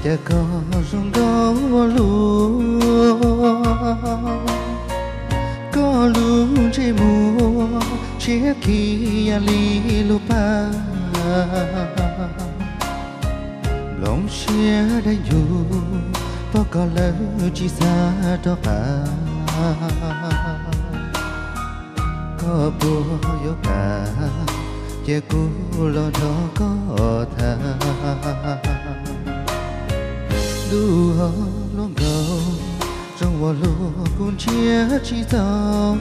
Cas koj zoo nkauj ua luaj, koj lub ntsej muag tshiab khiv yam li lub paj. Nplooj siab dai ncuv, pom koj lawm tsis xav rov qab. Koj puas yuav kam cia kuv los nrog koj tham? Ntuj hluas nkauj, zoo ua luaj kuv ntsia tsis txaus.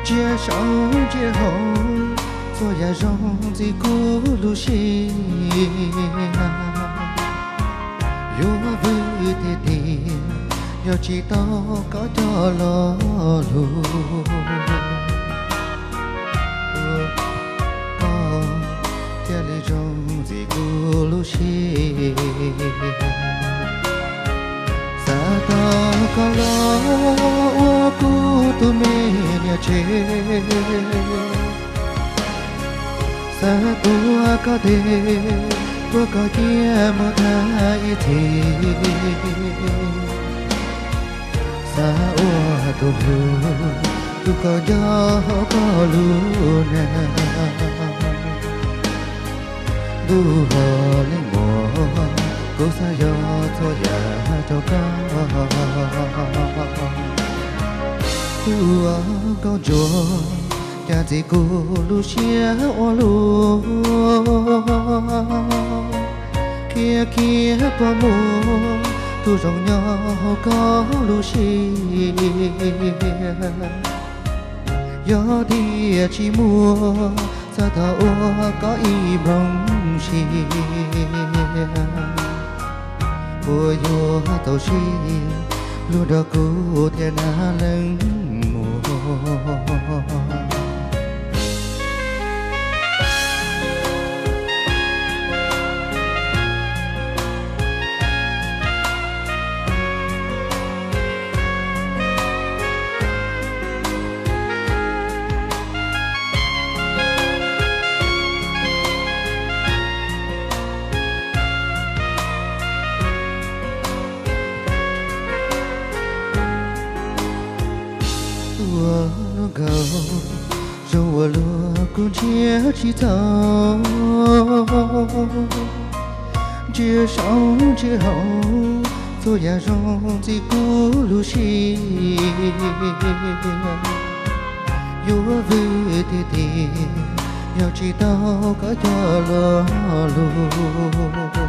Ntsia saum ntsia hauv, txhua yam zoo ntxim kuv lub siab. Yuav vwm tiag tiag, yog tsis tau koj coj los lug. Koj thiaj li zoo ntxim kuv lub siab. Xav tau koj los ua kuv tus me niam tsev, xav tuav koj tes, tuav koj cia mus tag ib txhis. Xav ua tus hlub, tus koj nco hauv koj lub neej. Ntuj hluas leej muam, kuv xav yog txhua yam rau koj. Ntuj hluas nkauj ntsuag, cas ntxim kuv lub siab ua luaj. Qhia kiag puas muaj tus zoo nyob hauv koj lub siab. Yog tias tsis muaj, xav thov ua koj ib nplooj siab. Puas yuav tau siab, luag nrog kuv thiab na leej muam. Ntuj hluas nkauj, zoo ua luaj kuv ntsia tsis txaus. Ntsia saum ntsia hauv, txhua yam zoo ntxim kuv lub siab. Yuav vwm tiag tiag, yog tsis tau koj coj los lug.